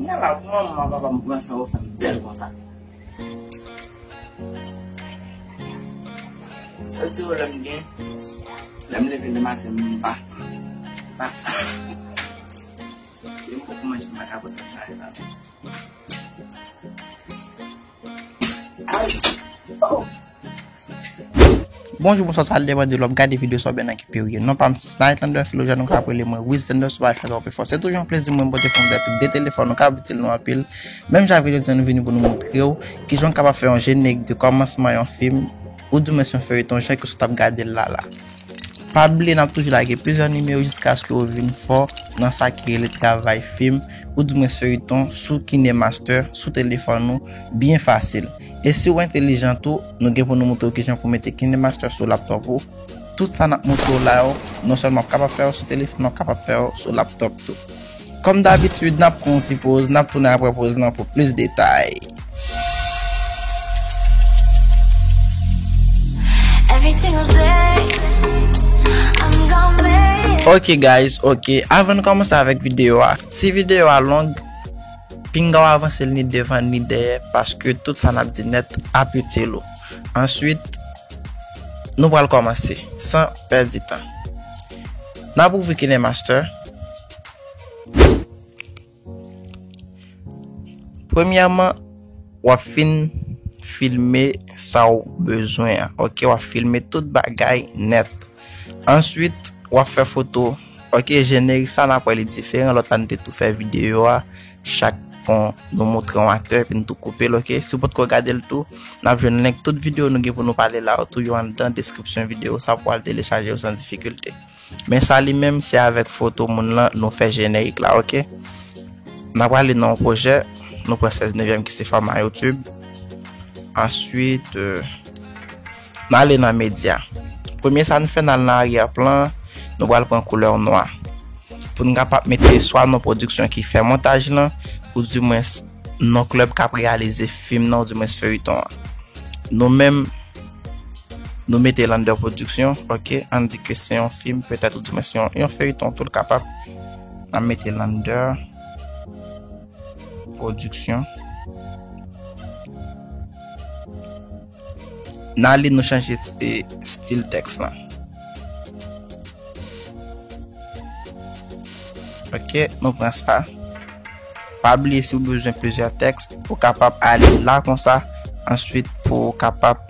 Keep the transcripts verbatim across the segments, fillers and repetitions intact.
Mwen la, pou manman, papa m pran sa, yo fè m bèl konsa. Sèl ti pwoblèm m gen, lè m leve le maten, m pa, pa, yo m poko manje, m pa ka pran sa m chanje la. Ay! Oh! Bonjou, bonswa, sa depann de lè w ap gade videyo sa oubyen nan ki peyi w ye. Non pa m se Snight Lander Philogène, ou ka rele mwen Wiz Lander sou Wi-Fi official. Se toujou yon plezi mwen pote pou m fè tout de telefòn nou k ap itil nou anpil. Menm jan avèk jodi a, nou vini pou nou montre w kijan w kapab fè yon jenerik de kòmansman yon fim, oudimwens yon feyiton, jan ke w t ap gade l la la. Pa bliye, n ap toujou lage plizyè nimewo jiskaske w vin fò nan sa ki rele travay fim, oudimwens feyiton sou KineMaster, sou telefòn ou, byen fasil. E si w entelijan tou, nou gen pou nou montre w kijan pou mete KineMaster sou laptop ou. Tout sa n ap montre w la yo, non sèlman w kapab fè yo sou telefòn, w kapab fè yo sou laptop tou. Kòm dabitid, n ap pran yon ti poz, n ap tounen apre poz lan pou plis detay. Every single day, I'm gonna make it. Ok, guys, ok. Avan n kòmanse avèk videyo a, si videyo a long, pinga w avanse l ni devan ni dèyè, paske tout sa n ap di nèt ap itil ou. Answit, nou pral kòmanse, san pèdi tan. N ap ouvri KineMaster. Premyèman, w ap fin filme sa w bezwen an. Ok, w ap filme tout bagay nèt. Answit, w ap fè foto. Ok, jenerik sa n ap wè li diferan. Lòt la, nou te tou fè videyo a. Chak kon nou montre yon aktè, epi nou tou koupe l, ok? Si w potko gade l tou, n ap jwenn link tout videyo nou gen pou nou pale la yo tou, yo anndan deskripsyon videyo sa pou w al telechaje yo san difikilte. Men sa li menm, se avèk foto moun lan nou fè jenerik la, ok? N ap prale nan yon pwojè, nou pran sèz nevyèm ki se fòma YouTube. Answit, euh, n ale nan medya. Premye sa n fè, n al nan aryè plan, nou pral pran koulè nwa. Pou n kapab mete swa non pwodiksyon ki fè montaj lan, oudimwens non klèb k ap reyalize fim nan, oudimwens feyiton an. Nou menm, nou mete Lander Production, ok? Ann di ke se yon fim, petèt, oudimwens yon, yon feyiton tou l kapab. N ap mete Lander Production. N ale nou chanje, e, stil tèks lan. Ok, nou pran sa. Pa bliye, si w bezwen plizyè tèks, ou kapab ale la konsa, answit pou w kapab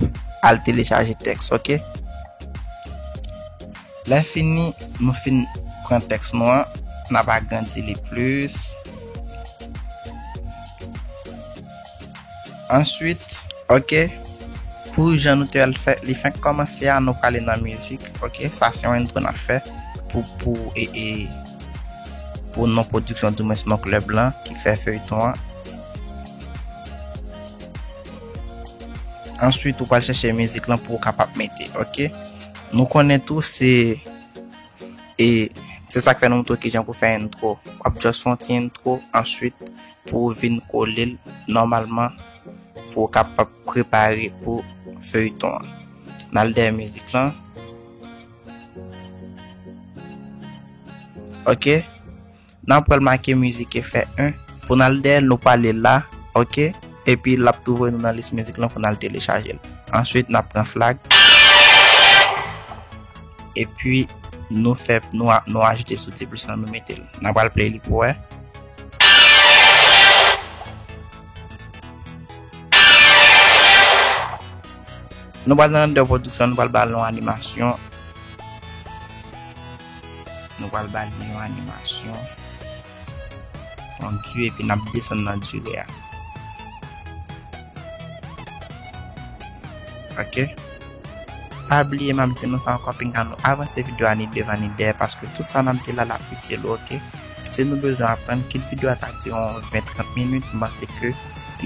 al telechaje tèks, ok? Lè fini, nou fin pran tèks nou an, n ap agrandi li plis. Answit, ok, pou jan nou te wè l fè, li fenk kòmanse a, nou prale nan mizik, ok? Sa se yon entwo n ap fè pou, pou, e, e, pou non pwodiksyon, oudimwens non klèb lan ki fè feyton an. Answit, ou pral chèche mizik lan pou w kapab mete, ok? Nou konnen tou se, e, Se sa k fè nou montre w kijan pou fè entwo. W ap just fè yon ti entwo, answit pou w vin kole l nòmalman pou w kapab prepare pou feyton an. N al dèyè mizik lan. Ok. N ap pral make mizik efè en. Pou n al dèyè l, nou prale la, ok? Epi l ap tou voye nou nan lis mizik lan pou n al telechaje l. Answit, n ap pran flag. Epi nou fè, nou, a- nou ajoute sou ti plis lan, nou mete l. N ap pral play li pou wè. Nou pral nan Under Production, nou pral ba l yon animasyon. Nou pral ba li yon animasyon. Yon di epi n ap desann nan dire a. Ok. Pa bliye m ap di nou sa ankò, pinga nou avanse videyo a ni devan ni dèyè, paske tout sa n ap di la, l ap itil ou, ok? Si nou bezwen aprann, kit videyo a ta dire yon ven trant minit, m panse ke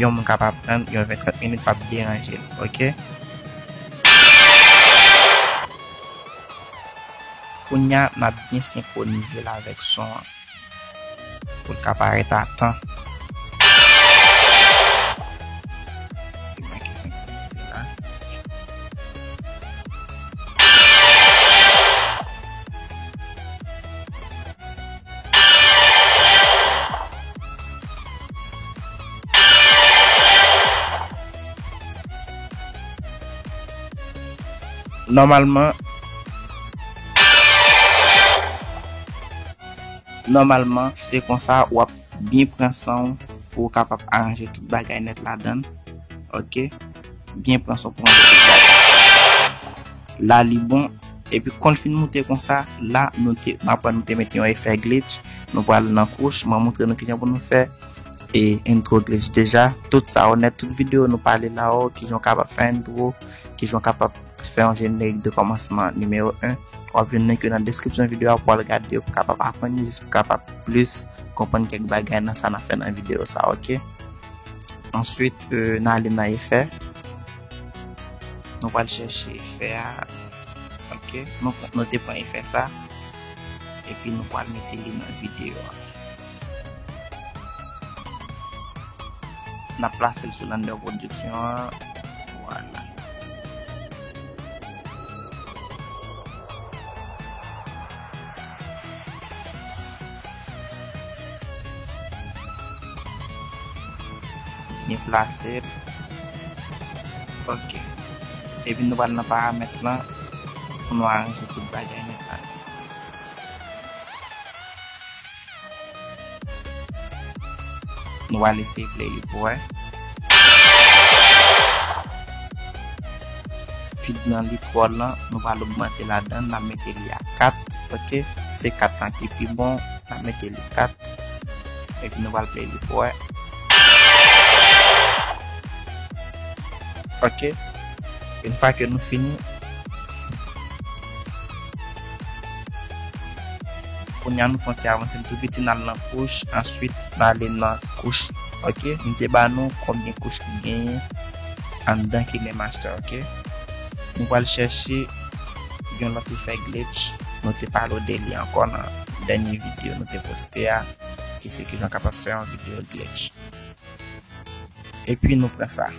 yon moun k ap aprann, yon ven trant minit p ap deranje l, ok? Kounye a, n ap byen senkwonize l avèk son an. Pou l ka parèt a tan. Li manke senkwonize la. Nòmalman, nòmalman, se konsa w ap byen pran san w pou w kapab aranje tout bagay nèt ladan l. Ok? Byen pran san w pou w aranje tout bagay. La, li bon. Epi, kon l fin moute konsa, la, nou te, n ap wè nou te mete yon efè glitch. Nou pral nan kouch. Mwen montre nou kijan pou nou fè e intro glitch deja. Tout sa yo nèt, tout videyo nou pale la yo, kijan w kapab fè intro, kijan w kapab fè yon jenerik de kòmansman nimewo en. W ap jwenn link yo nan deskripsyon videyo a pou w al gade yo, pou w kapab aprann yo, jis pou w kapab plis konprann kèk bagay nan sa n ap fè nan videyo sa, ok? Answit, euh, n ale nan efè. Nou pral chèche efè a. Ok, nou, nou te pran efè sa. Epi nou pral mete li nan videyo a. N ap plase l sou lander pwodiksyon an. Vwala. Byen plase l. Ok. Epi nou pral nan paramèt lan pou nou aranje tout bagay nèt la. Nou pral eseye play li pou wè. Speed nan li twò lan, nou pral ogmante ladan, n ap mete li a kat, ok? Se kat lan ki pi bon, n ap mete li kat. Epi nou pral play li pou wè. Ok. Yon fwa ke nou fini, kounye a nou fè yon ti avanse l tou piti, n al nan kouch, answit n ale nan kouch. Ok, m te ba nou konbyen kouch ki genyen anndan KineMaster, ok. Nou pral chèche yon lòt efè glitch, nou te pale w de li ankò nan dènye videyo nou te poste a, ki se kijan w kapab fè yon videyo glitch. Epi nou pran sa.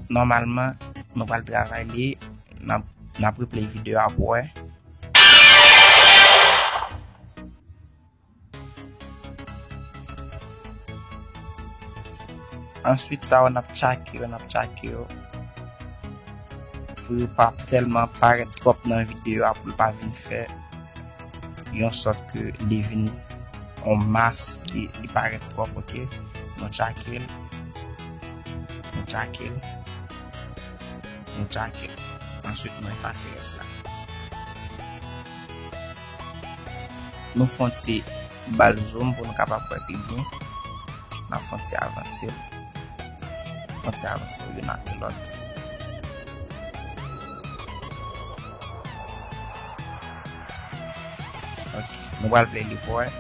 Nòmalman, nou pral travay li, n ap, n ap replay videyo a pou wè. Answit, sa yo n ap tchake yo, n ap tchake yo. Pou yo pa tèlman parèt twòp nan videyo a, pou l pa vin fè yon sòt ke li vin yon mas, li, li parèt twòp, ok? Nou tchake l. Nou tchake l. Nou tchake l. Answit, nou efase rès la. Nou fè yon ti ba l zoom pou nou kapab wè pi byen. N ap fè yon ti avanse l. Fè yon ti avanse l youn apre lòt. Ok, nou pral play li pou wè.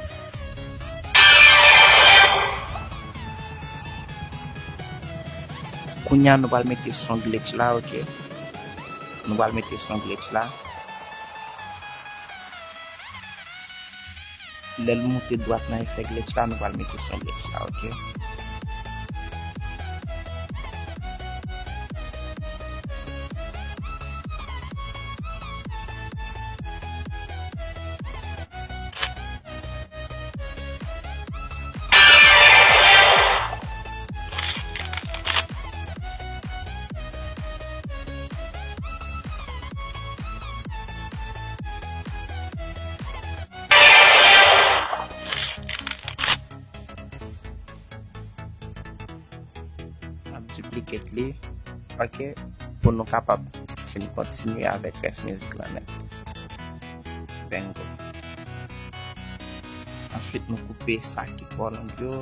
Kounye a, nou pral mete son glitch la, ok? Nou pral mete son glitch la. lè l moute dwat nan efè glitch la, nou pral mete son glitch la, oke? N ap duplicate li, oke, pou nou kapab fin kontinye avèk rès mizik lan nèt. Bingo. Answit, nou koupe sa ki twò long yo.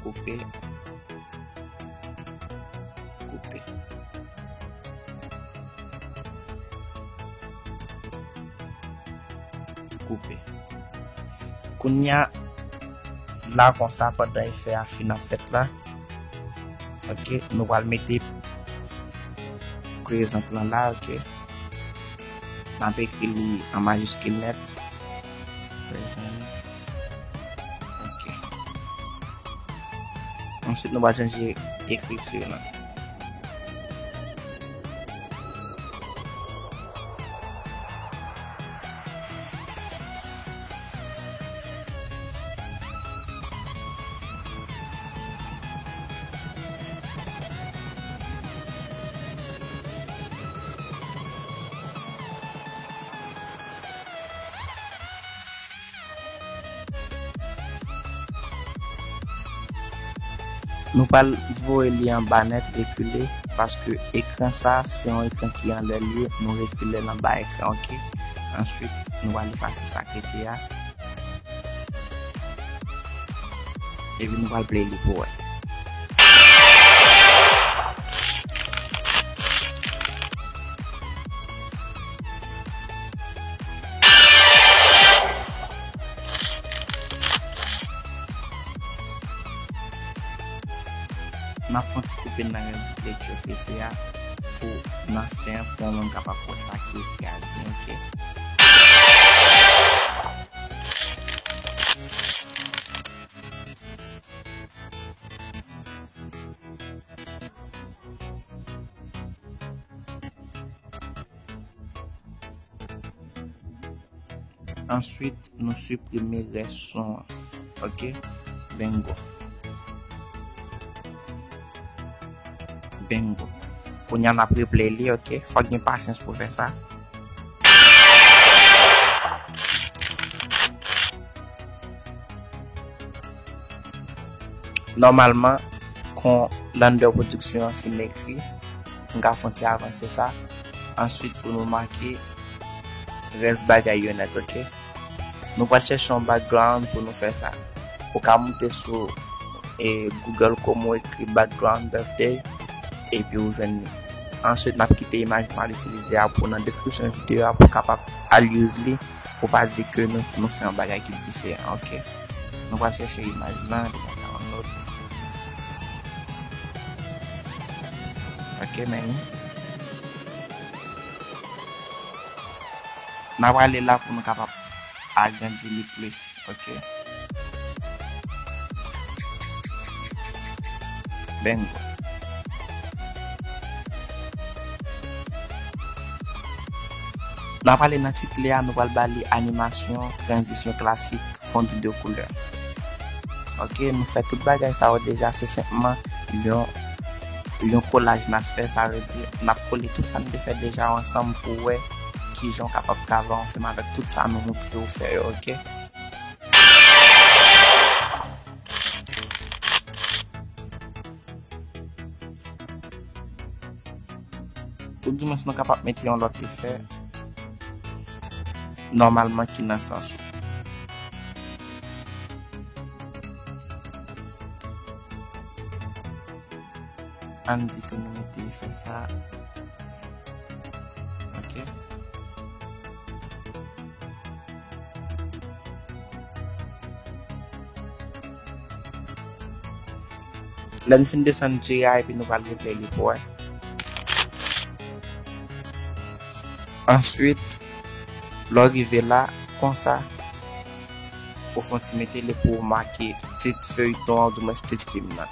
Koupe. Koupe. Koupe. Kounye a, la konsa, pandan efè a fin ap fèt la, oke, nou pral mete prezant lan la, oke. N ap ekri li an majiskil nèt. Prezant. Oke. Answit, nou pral chanje ekriti lan. Nou pral voye li anba nèt, rekile, paske ekran sa, se yon ekran ki anlè l ye, nou rekile l anba ekran, oke? Answit, nou pral efase sa k rete a. Epi nou pral play li pou wè. N ap fè yon ti koupe nan rès glitch yo k rete a pou nan fen an, pou yon moun kapab wè sa ki ekri a byen, oke? Answit, nou siprime rès son an. Oke? Bingo. Bingo. Kounye a n ap replay li, oke? Fòk gen pasyans pou fè sa. Nòmalman, kon Lander Production an fin ekri, m ka fè yon ti avanse sa. Answit, pou nou make rès bagay yo nèt, oke? Nou pral chèche yon background pou nou fè sa. Ou ka moute sou, e, Google Chrome, ou ekri background birthday, epi ou jwenn li. Answit, n ap kite imaj nou al itilize a pou nan description videyo a pou w kapab al use li, pou pa di ke nou, nou fè yon bagay ki diferan, oke? Nou pral chèche imaj lan, li gen download. Oke, men li. N a prale la pou nou kapab agrandi li plis, oke? Bingo. N a prale nan ti kle a, nou pral ba li animasyon, tranzisyon klasik, fond de koulè. Oke, nou fè tout bagay sa yo deja, se senpman yon, yon kolaj n ap fè, sa vle di, n ap kole tout sa n te fè deja yo ansanm pou wè kijan w kapab travay yon fim avèk tout sa nou montre w fè yo, oke? Oudimwens nou kapab mete yon lòt efè nòmalman ki nan sans ou. Ann di ke nou mete efè sa. Oke. Lè n fin desann diri a epi nou pral replay li pou wè. Answit, lè w rive la, konsa, Ou fè yon ti mete li pou w make tit feyton an, oudimwens tit fim nan.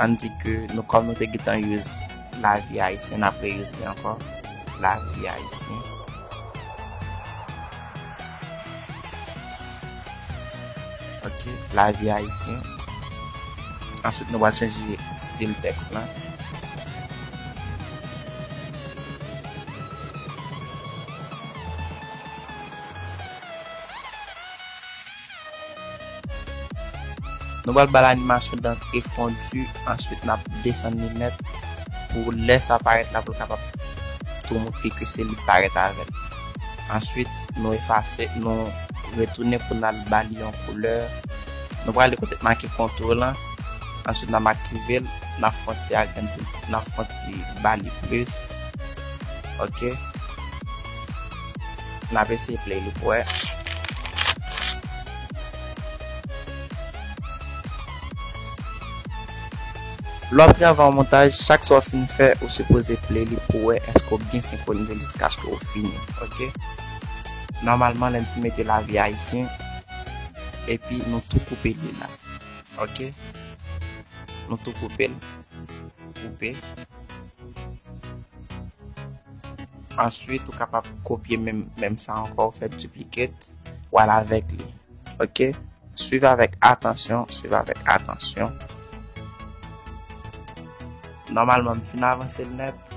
Ann di ke nou, kòm nou te gentan use Lavi Ayisyen, n ap re-use li ankò. Lavi Ayisyen. Ok, Lavi Ayisyen. Answit, nou pral chanje stil tèks lan. Nou pral ba l animasyon dantre fondi, answit n ap desann li nèt pou lè sa parèt la, pou l kapab tou moutre ke se li k parèt avè l. Answit, nou efase, nou retounen pou n al ba li yon koulè. Nou prale kote k make kontou lan, answit n ap aktive l, n ap fè yon ti agrandi, n ap fè yon ti ba li plis. Ok. N ap eseye play li pou wè. Lè w ap travay yon montaj, chak sa w fin fè, ou sipoze play li pou wè èske w byen senkwonize l jiskaske w fini, ok? Nòmalman, lè n fin mete Lavi Ayisyen, epi nou tou koupe li la, ok? Nou tou koupe l. Koupe. Answit, ou kapab kopye menm, menm sa ankò, ou fè duplicate, ou al avèk li. Ok? Swiv avèk atansyon, swiv avèk atansyon. Nòmalman, m fin avanse l nèt.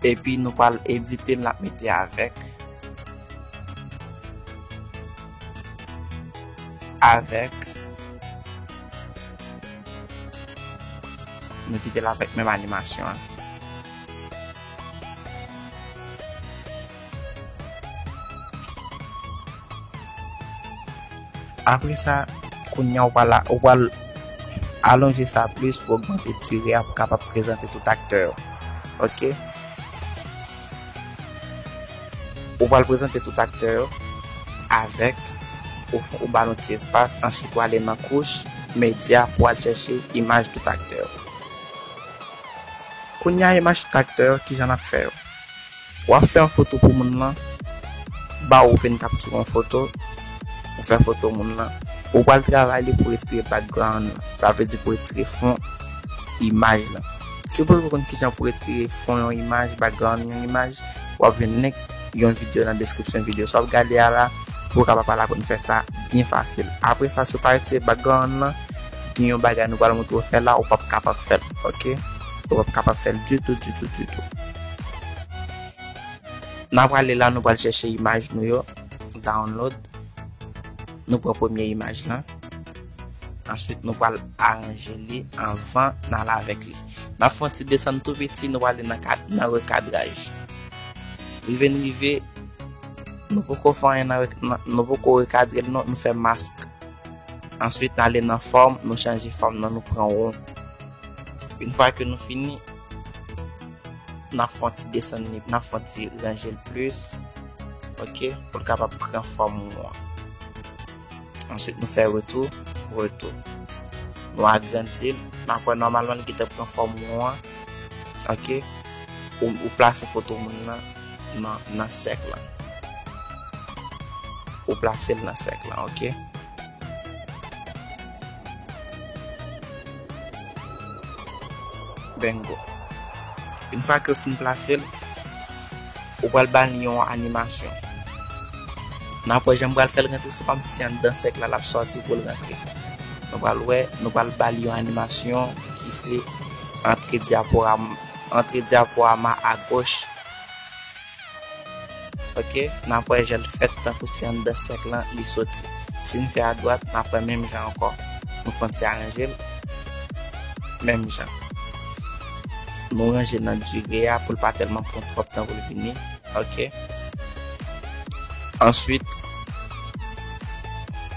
Epi nou pral edite l, n ap mete avèk. Avèk. Nou kite l avèk menm animasyon an. Apre sa, kounye a, ou pral, ou pral alonje sa plis pou ogmante dire a pou kapab prezante tout aktè yo. Ok? Ou pral prezante tout aktè yo avèk, ou, ou ba l yon ti espas, answit ou ale nan kouch medya pou al chèche imaj tout aktè yo. Kounye a, imaj tout aktè yo, kijan n ap fè yo? W ap fè yon foto pou moun lan, ba ou fin kaptire yon foto, ou fè foto moun lan. Ou pral travay li pou retire background lan. Sa vle di pou retire fon imaj lan. Si w pa konn kijan pou retire fon yon imaj, background yon imaj, w ap jwenn link yon videyo nan deskripsyon videyo sa w ap gade a la, pou w kapab al aprann fè sa byen fasil. Apre sa, si w pa retire background lan, gen yon bagay nou pral montre w fè la, ou p ap kapab fè l, ok? Ou p ap kapab fè l ditou, ditou, ditou. N ap prale la, nou pral chèche imaj nou yo, download. Nou pran premye imaj lan. Answit, nou pral aranje li anvan n al avèk li. N ap fè yon ti desann tou piti, nou prale nan kad, nan rekadraj. Rive n rive, nou poko fè anyen nan rek-, nan, nou poko rekadre l non, nou fè mask. Answit, n ale nan fòm, nou chanje fòm nan, nou pran won. Yon fwa ke nou fini, n ap fè yon ti desann li, n ap fè yon ti ranje l plis, ok, pou l kapab pran fòm won an. Answit, nou fè retou, retou. Nou agrandi l, n ap wè nòmalman li gentan pran fòm won an, ok. Ou, ou plase foto moun nan nan, nan sèk lan. Ou plase l nan sèk lan, ok. Bingo. Yon fwa ke w fin plase l, ou pral ba li yon animasyon. N ap wè jan m pral fè l rantre, se kòmsi anndan sèk la l ap sòti pou l rantre. Nou pral wè, nou pral ba li yon animasyon ki se antre dyaporama, antre dyaporama agoch. Ok, n ap wè jan l fèt tankou se anndan sèk lan li soti. Si n fè adwat, n ap wè menm jan ankò. Nou fè yon ti aranje l. Menm jan. Nou ranje nan dire a pou l pa tèlman pran twòp tan pou l vini. Ok. Answit,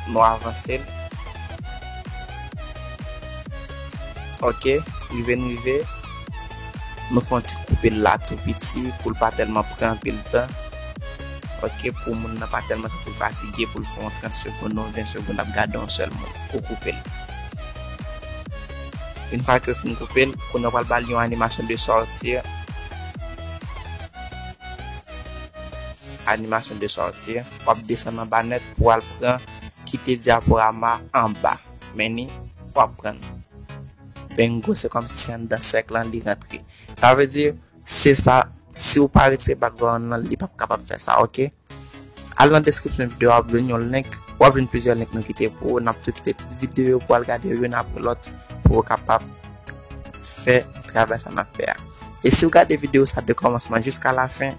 nou avanse l. Ok, rive n rive. Nou fè yon ti koupe l la tou piti pou l pa tèlman pran anpil tan. Ok, pou moun nan pa tèlman santi l fatige, pou l fè yon trant segonn, yon ven segonn ap gade yon sèl moun. Ou koupe l. Yon fwa ke w fin koupe l, kounye a w pral ba l yon animasyon de sòti. animation de sortir, w ap desann anba nèt pou w al pran kite diaporama anba. Men ni, w ap pran. Bingo, se kòmsi se anndan sèk lan li rantre. Sa vle di, se sa, si w pa retire background lan, li p ap kapab fè sa, oke? Al nan deskripsyon videyo a, w ap jwenn yon link, w ap jwenn plizyè link nou kite pou ou, n ap tou kite ti videyo pou w al gade youn apre lòt, pou w kapab fè travay sa n ap fè a. E si w gade videyo sa de kòmansman jiska lafen,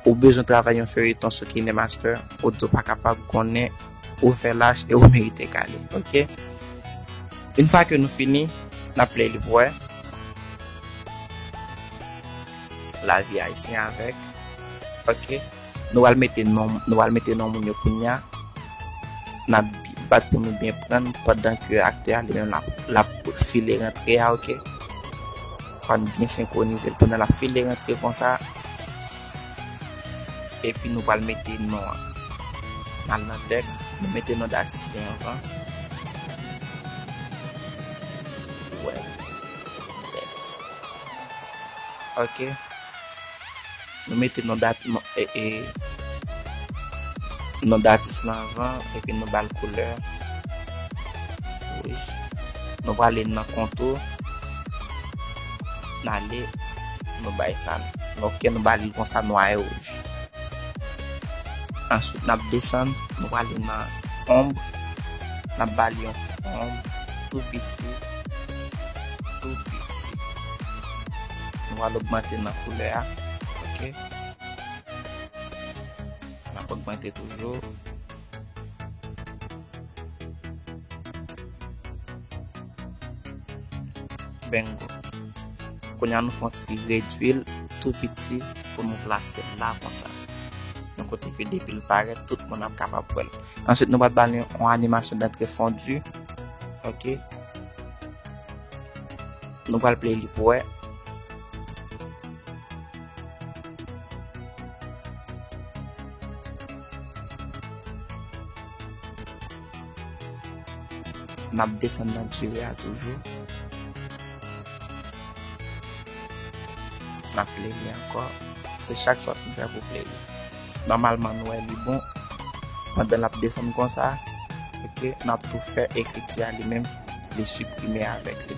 ou bezwen travay yon feyiton sou KineMaster, ou di w pa kapab konnen, ou fè lach e ou merite kale, oke? Yon fwa ke nou fini, n ap play li pou wè. Lavi ayisyen avèk, oke? Nou pral mete non, nou pral mete non moun yo kounye a. N ap bi-, bat pou nou byen pran pandan ke aktè a li menm l ap, l ap file rantre a, oke? Fò n byen senkwonize l pandan l ap file rantre konsa. Epi nou pral mete non an. N al nan tèks, nou mete non datis li anvan. Wè. Tèks. Oke. Nou mete non dat-, non, e, e, non datis lan anvan, epi nou ba l koulè wouj. Nou prale nan kontou. N ale, nou bay sa. Oke, nou ba li konsa nwa e wouj. Answit, n ap desann, nou prale nan onb. N ap ba li yon ti onb tou piti, tou piti. Nou pral ogmante nan koulè a. Oke. N ap ogmante toujou. Bingo. Kounye a nou fè yon ti redwi l tou piti pou nou plase l la konsa. Yon kote ke depi l parèt, tout moun ap kapab wè l. Answit, nou pral ba li yon animasyon dantre fondi. Oke. Nou pral play li pou wè. N ap desann nan dire a toujou. N ap play li ankò. Se chak sa w fin fè pou play li. Nòmalman, nou wè li bon. Pandan l ap desann konsa, oke, n ap tou fè ekriti a li menm, li siprime avèk li.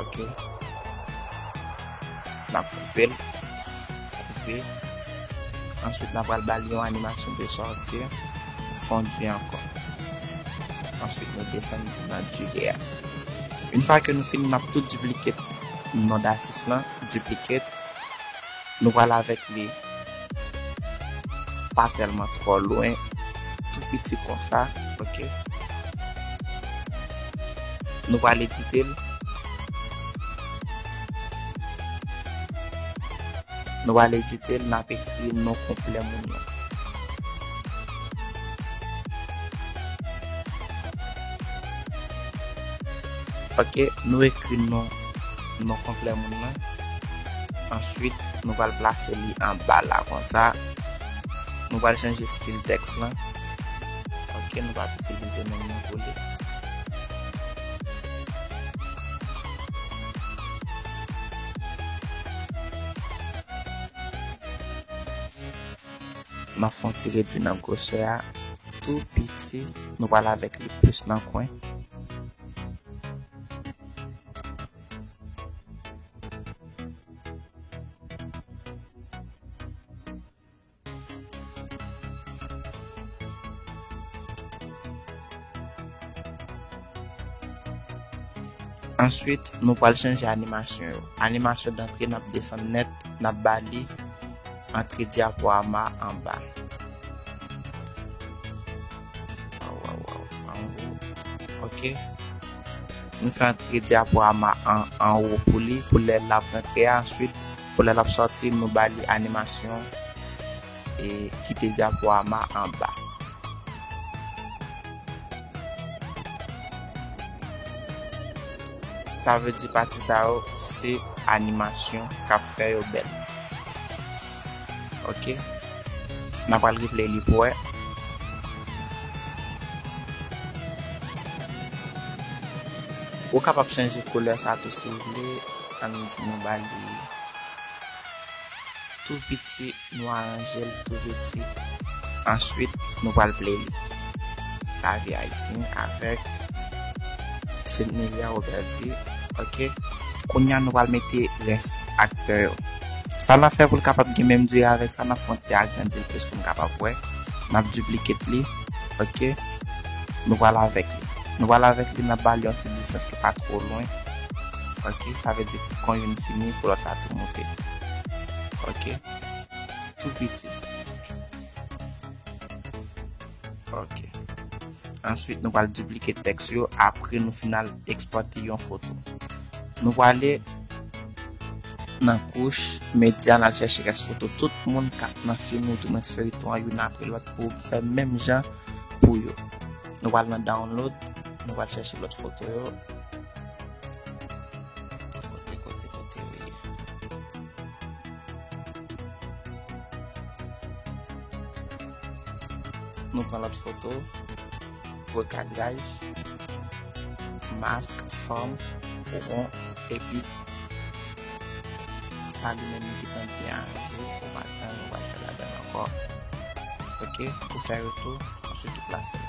Oke. N ap koupe l. Koupe. Answit, n ap pral ba li yon animasyon de sòti. Fondi ankò. Answit, nou desann nan dire a. Yon fwa ke nou fini, n ap tou duplicate non datis lan. Duplicate. Nou pral avèk li pa tèlman twò lwen, tou piti konsa, oke. Nou pral edite l. Nou pral edite l, n ap ekri non konplè moun nan. Oke, nou ekri non, non konplè moun nan. Answit, nou pral plase li anba la konsa. Nou pral chanje stil tèks lan. Oke, nou pral itilize menm non pou li. M ap fè yon ti redwi nan gwosè a tou piti. Nou pral avèk li plis nan kwen. Answit, nou pral chanje animasyon yo. Animasyon dantre, n ap desann nèt, n ap ba li antre dyaporama anba. Waw, waw, waw, anwo. Oke. Nou fè antre dyaporama an, anwo pou li, pou lè l ap rantre a. Answit, pou lè l ap sòti, nou ba li animasyon e kite dyaporama anba. Sa vle di pati sa yo, se animasyon k ap fè yo bèl. Oke. N a pral replay li pou wè. Ou kapab chanje koulè sa tou si w vle. Ann di nou ba li tou piti, nou aranje l tou piti. Answit, nou pral play li. Lavi Ayisyen avèk Sennelia Roberdy. Ok. Kounye a, nou pral mete rès aktè yo. Sa n ap fè pou l kapab gen menm dire avèk sa, n ap fè yon ti agrandi l plis pou n kapab wè. N ap duplicate li. Ok. Nou pral avèk li. Nou pral avèk li, n ap ba li yon ti distans ki pa twò lwen. Ok, sa vle di kon youn fini, pou lòt la tou moute. Ok. Tou piti. Ok. Answit, nou pral duplicate tèks yo apre nou fin al ekspòte yon foto. Nou prale nan kouch medya, n al chèche rès foto tout moun k ap nan fim ou di mwens feyton an youn apre lòt pou fè menm jan pou yo. Nou pral nan download, nou pral chèche lòt foto yo. Kote, kote, kote yo ye? Nou pran lòt foto, rekadraj, mask, fòm, ron, epi sa li menm li gentan byen aranje, ou pa gen anyen ou pral fè ladan l ankò. Ok, ou fè retou, answit ou plase l.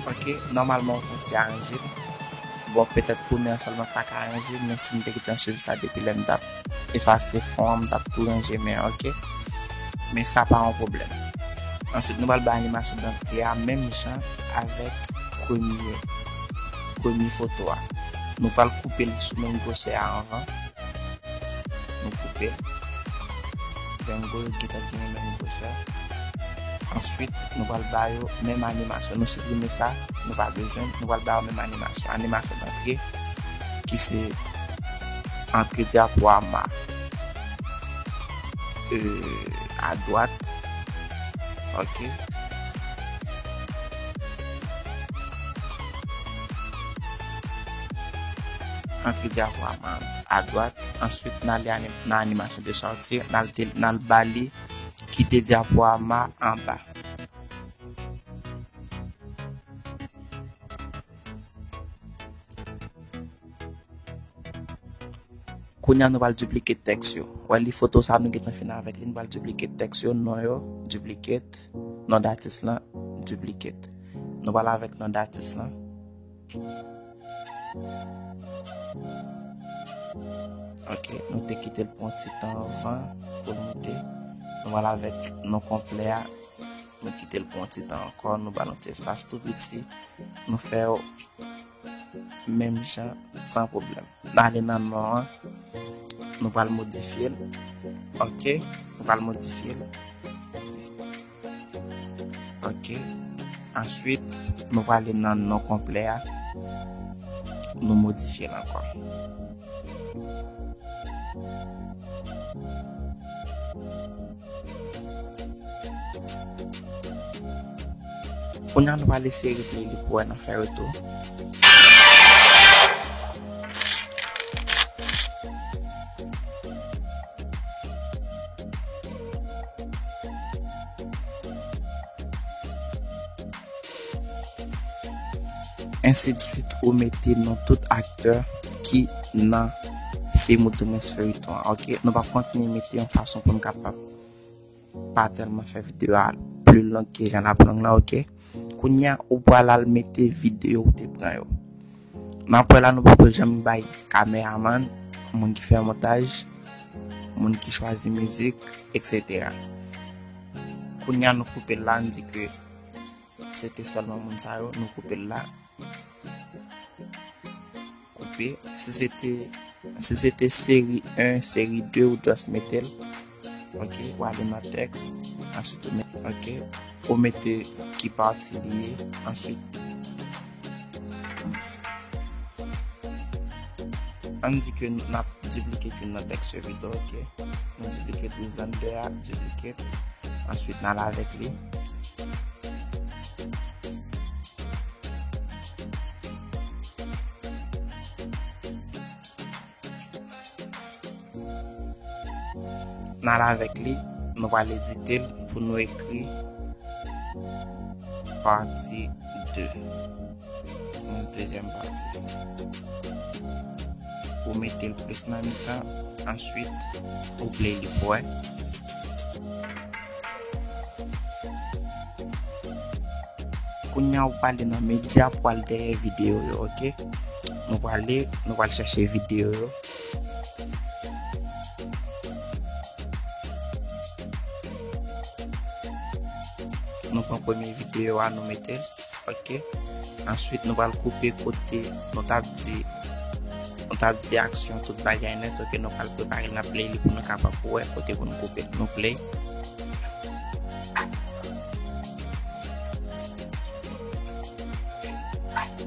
Ok, nòmalman ou fè ti aranje l. Bon, petèt premye an sèlman pa ka ranje, men si m te gentan swiv sa depi lè m t ap efase fon an, m t ap tou ranje, men ok. Men sa pa yon pwoblèm. Answit, nou pral bay animasyon dantre a menm jan avèk premye, premye foto a. Nou pral koupe l sou menm gwosè a anvan. Nou koupe l. Django yo gentan genyen menm gwosè. Answit, nou pral ba yo menm animasyon. Nou siprime sa, nou pa bezwen l. Nou pral ba yo menm animasyon. Animasyon dantre, ki se antre dyapo a ma, euh, adwat. Ok. Antre dyapo a ma adwat. Answit, n ale anim-, nan animasyon de sòti, n al te-, n al ba li kite dyapo a ma anba. Kounye a, nou pral duplicate tèks yo. Wè li foto sa nou gentan fin avèk li, nou pral duplicate tèks yo, non yo, duplicate, non datis lan, duplicate. Nou pral avèk non datis lan. Ok, nou te kite l pou yon ti tan anvan pou l moute. Nou pral avèk non konplè a. Nou kite l pou yon ti tan ankò, nou ba l yon ti espas tou piti. Nou fè yo menm jan, san pwoblèm. N ale nan non an. Nou pral modifye l. Ok, nou pral modifye l. Ok. Answit, nou prale nan non konplè a. Nou modifye l ankò. Kounye a, nou pral eseye replay li pou wè n ap fè retou. Ensidswit, ou mete non tout aktè ki nan fim ou di mwens feyton an, ok? Nou p ap kontinye mete yon fason pou n kapab pa tèlman fè videyo a pli long ke jan l ap long lan, ok? Kounye a, ou pral al mete videyo ou te pran yo. N ap wè la, nou poko janm bay kameramann, moun ki fè montaj, moun ki chwazi mizik, etsetera. Kounye a, nou koupe l la, n di ke se te sèlman moun sa yo, nou koupe l la. Koupe. Si se te, si se te seri en, seri de, ou just mete l. Ok, ou ale nan tèks. Answit, ou met, ok, ou mete ki pati li ye. Answit, ann di ke n ap diplike youn nan tèks yo pito, ok. Nou diplike Brizlande a, diplike. Answit, n al avèk li. N al avèk li, nou pral edite l pou nou ekri pati de. Yon dezyèm pati. Ou mete l plis nan mitan, answit, ou play li pou wè. Kounye a ou prale nan medya pou al dèyè videyo yo, oke? Nou prale, nou pral chèche videyo yo. Nou pran premye videyo a, nou mete l, oke? Answit, nou pral koupe kote nou t ap di, nou t ap di aksyon, tout bagay nèt, oke? Nou pral prepare l, n ap play li pou nou kapab wè kote pou nou koupe l. Nou play.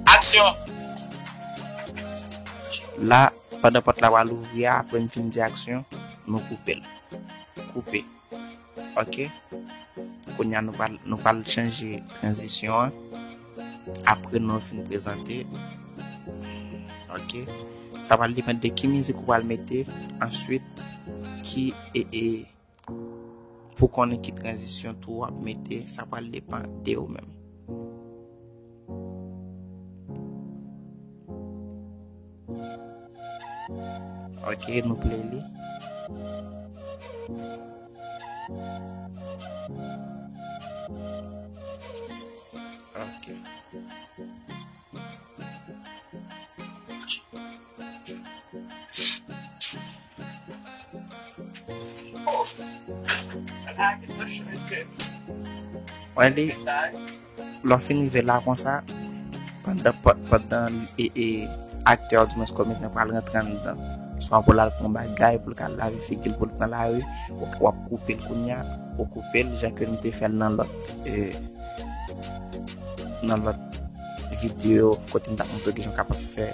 Aksyon! La, pandan pòt la pral ouvri a, apre m fin di aksyon, nou koupe l. Koupe. Oke? Kounye a nou pral, nou pral chanje tranzisyon an. Apre nou fin prezante. Oke? Sa pral depann de ki mizik ou pral mete. Answit, ki, e, e, pou konnen ki tranzisyon tou w ap mete, sa pral depann de ou menm. Oke, nou play li. Oke. Wè li, lè w fin rive la konsa, pandan, pandan e, e, aktè, dimwens komedyen an pral rantre anndan, swa pou l al pran bagay, pou l ka lave figi l, pou l pran lari, w, w ap koupe l kounye a, ou koupe l jan ke nou te fè l nan lòt, e, nan lòt videyo kote m t ap montre w kijan w kapab fè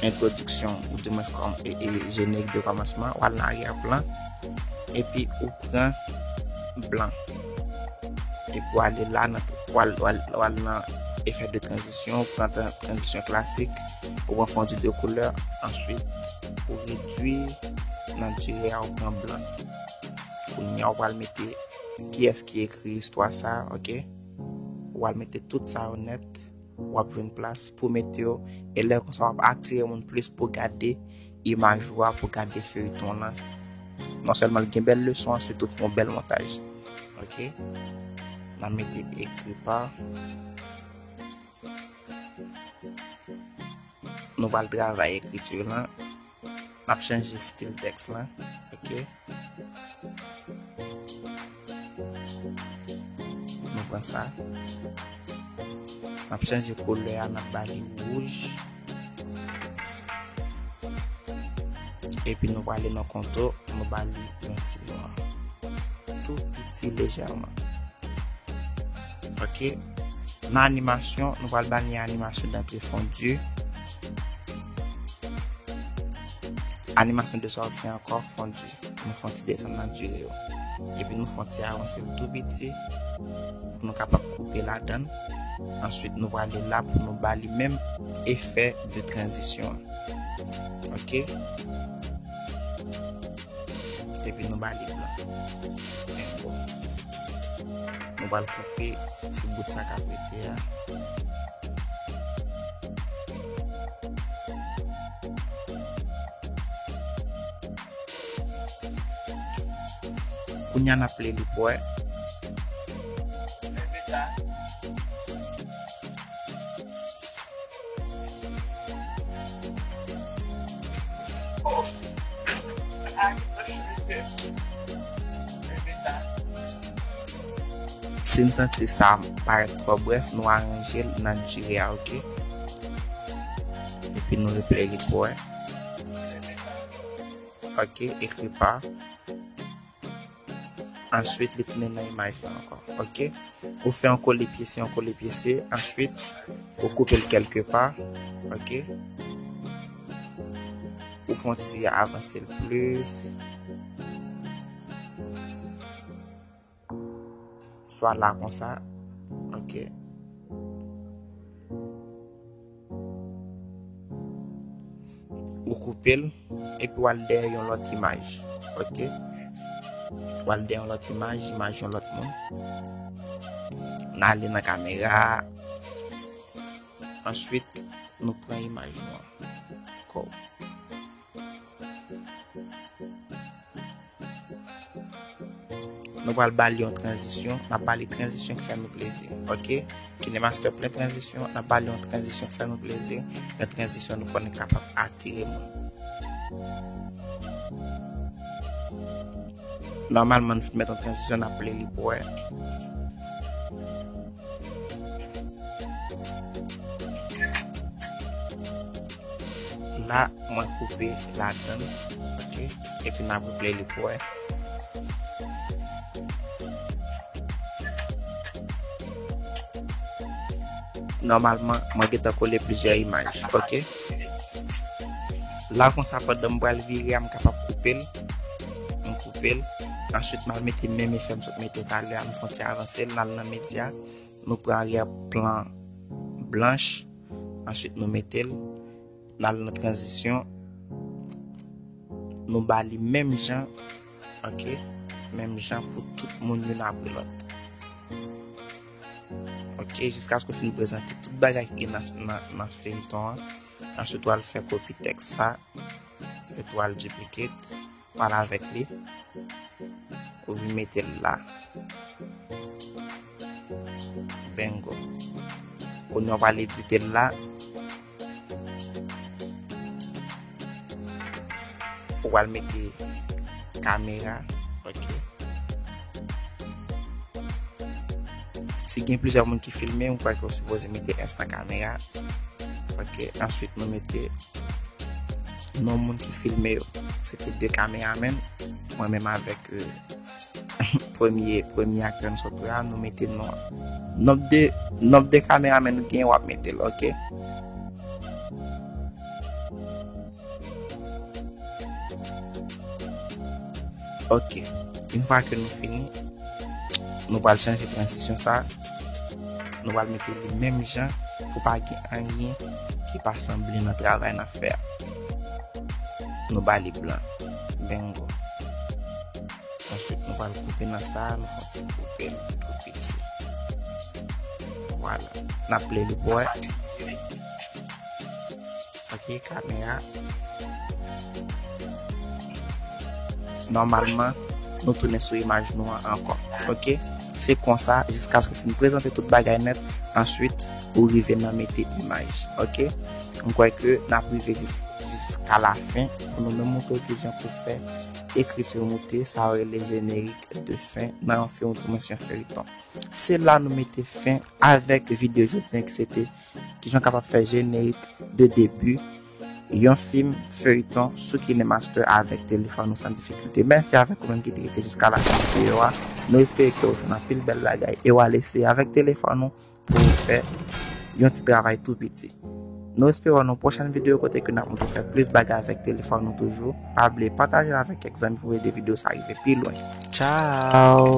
entwodiksyon, ou dimwens kòm, e, e, jenerik de kòmansman, w al nan aryè plan, epi ou pran blan. Epi w ale la, nan, w al, w al, w al nan efè de tranzisyon, ou pran tran-, tranzisyon klasik, ou pran fondi de koulè, answit, ou redui nan dire a, ou pran blan. Kounye a, ou pral mete kiyès ki ekri istwa sa, oke? Ou pral mete tout sa yo nèt, w ap jwenn plas pou mete yo, e lè konsa w ap atire moun plis pou gade imaj ou a, pou gade feyton lan. Non sèlman l gen bèl leson, answit ou fè yon bèl montaj. Oke? N a mete ekri pa. Nou pral travay ekriti lan. N ap chanje estil tèks lan. Oke. Nou pran sa. N ap chanje koulè a, n ap ba li wouj. Epi nou prale nan kontou, nou ba li yon ti nwa. Tou piti lejèman. Oke. Nan animasyon, nou pral ba li animasyon dantre fondi. Animasyon de sòti ankò fondi. Nou fè yon ti desann nan dire yo. Epi nou fè yon ti aranse l tou piti pou nou kapab koupe ladan l. Answit, nou prale la pou nou ba li menm efè de tranzisyon an. Oke? Epi nou ba li blan. Men bon. Nou pral koupe ti bout sa k ap rete a. Kounye a n ap play li pou wè. Si n santi sa parèt twò brèf, nou aranje l nan dire a, oke? Epi nou replay li pou wè. Oke, ekri pa. Answit, li tounen nan imaj la ankò. Oke? Ou fè yon kole pyese, yon kole pyese. Answit, ou koupe l kèlke pa. Oke? Ou fè yon ti avanse l plis. Swa la konsa. Oke. ou koupe l, epi w al dèyè yon lòt imaj. Ok? W al dèyè yon lòt imaj, imaj yon lòt moun. N ale nan kamera a. Answit, nou pran imaj nou an. Kò. Nou pral ba li yon tranzisyon, n ap ba li tranzisyon ki fè nou plezi. Ok? KineMaster plen tranzisyon, n ap ba li yon tranzisyon ki fè nou plezi, yon tranzisyon nou konnen kapab atire moun. Nòmalman, nou fin mèt yon tranzisyon, n ap play li pou wè. La, mwen koupe ladan l, ok? Epi n ap replay li pou wè. Nòmalman, mwen gentan kole plizyè imaj, ok? La konsa, pandan m pral vire a, m kapab koupe l. M koupe l. Answit, m al mete menm efè m sot mete talè a, m fè yon ti avanse l, n al nan medya. Nou pran aryè plan blanch. Answit, nou mete l. N al nan tranzisyon. Nou ba li menm jan. Ok? Menm jan pou tout moun youn apre lòt. Ok? Jiskaske w fin prezante tout bagay ki gen nan, nan, nan feyton an. Answit, w al fè kopi tèks sa. Epi w al duplicate. W al avèk li. Ou vin mete l la. Bingo. Kounye a w pral edite l la. Ou pral mete kamera. Ok. Si gen plizyè moun ki filme, m kwè ke w sipoze mete S nan kamera. Ok. Answit, nou mete non moun ki filme yo. Se te de kameramen. Mwen menm avèk, euh, premye, premye aktè nou sot wè a, nou mete non an. Nonb de, nonb de kameramen nou gen, w ap mete l, ok? Ok. Yon fwa ke nou fini, nou pral chanje tranzisyon sa. Nou pral mete li menm jan pou pa gen anyen ki pa sanble nan travay n ap fè a. Nou ba li blan. Bingo. Answit, nou pral koupe nan sa, nou fè yon ti koupe l tou piti. Vwala. N ap play li pou wè. Ok, kamera. Nòmalman, nou tounen sou imaj nou an ankò. Ok? Se konsa, jiskaske w fin prezante tout bagay nèt, answit, ou rive nan mete imaj. Ok? M kwè ke n ap rive jis, jiska lafen, pou nou menm montre w kijan pou fè ekriti moute, sa yo rele jenerik de fen, nan yon fim otoman si yon feyton. Se la nou mete fen avèk videyo jodi a ki se te kijan w kapab fè jenerik de debi yon fim feyton sou KineMaster avèk telefòn ou san difikilte. Mèsi avèk ou menm ki te rete jiska lafen videyo a. Nou espere ke w jwenn anpil bèl bagay e w al eseye avèk telefòn ou pou w fè yon ti travay tou piti. Nou espere w nan pwochèn videyo kote ke n ap montre w fè plis bagay avèk telefòn ou toujou. Pa bliye pataje l avèk kèk zanmi pou ede videyo sa rive pi lwen. Tchao!